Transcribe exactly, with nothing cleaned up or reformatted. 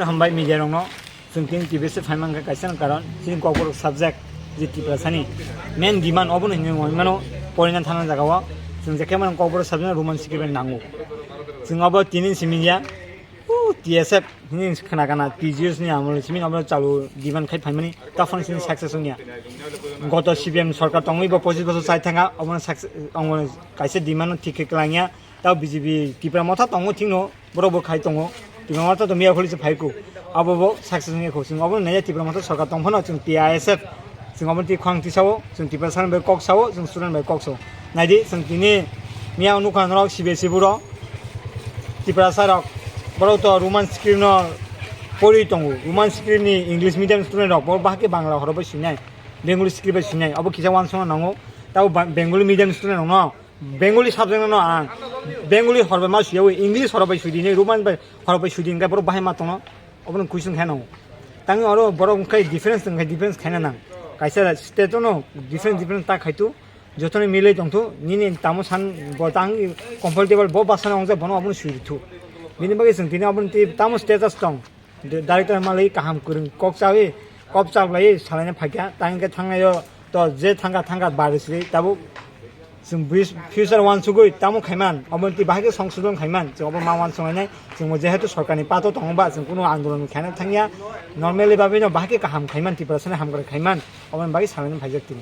Hambai media rokno, chwng tini T B S phaimang khe kaisa karon chini Kokborok subject je Tiprasani main demand obono hinwi mano porina thangna jagao chwng je khe mano Kokborok subject Roman script bai nango. Chwng obo tini simi ya, o T S F hini khna kana T G S ni amol simi obo chalu demand khai phaimani ta phang sini success wngya. Goto C P M sorkar tongwi bo pochis bosor chai thanga obono success, obono kaisa demand no thik khe kwlangya. Tao B J P Tipra Motha tongo thikno, borok bo khai tongo. Tipra Motha to miya kholi se phai kho. Abo bo success wngya kho. Chwng obo naiya Tipra Motha sorkar tong phano chwng T I S F. Chwng obo twi khwang twi sao, chwng Tipra Sar bai kok sao, chwng student bai kok sao. Naidi chwng tini miya nukha norok C B S E buro. Tipra Sar rok borok to Roman script no pori tongo. Roman script ni English medium student rok bo bahai khe Bangla horo bai swinai. Bengali script bai swinai. Abo kisa wansong nango. Tao ba-, Bengali medium student rok no Bengali subject no ang Bengali horbai ma suyawi, English horbai sudi ni, Roman bai horbai sudi ni, borok bahai ma tongno, obono question khaino. Tang oro borok wngkhe difference wngkhe difference khaina nang. Kaisa state no difference difference ta khaitu, jotoni milai tongtu, nini tamo san bo tang comfortable bo basana ongja bono obono sudi thu. Bini bagwi chwng tini obono tamo status tong. Director malai kaham kwrwng kok chawi, kok chaklai salaina phaikha, tang khe thangnaio to je thangkha thangkha bari sri tabuk chwng bis-, future wansugwi tamo khaiman, obo twi bahai khe songsodon khaiman, chwng obo ma wansuknai, chwng bo jehetu sorkarni pato tongo ba, chwng kunu andolon khaina thangya, normally bagwino bahai khe kaham khaiman, Tiprasani hamkrai khaiman, oboni bagwi salaina phaijak tini.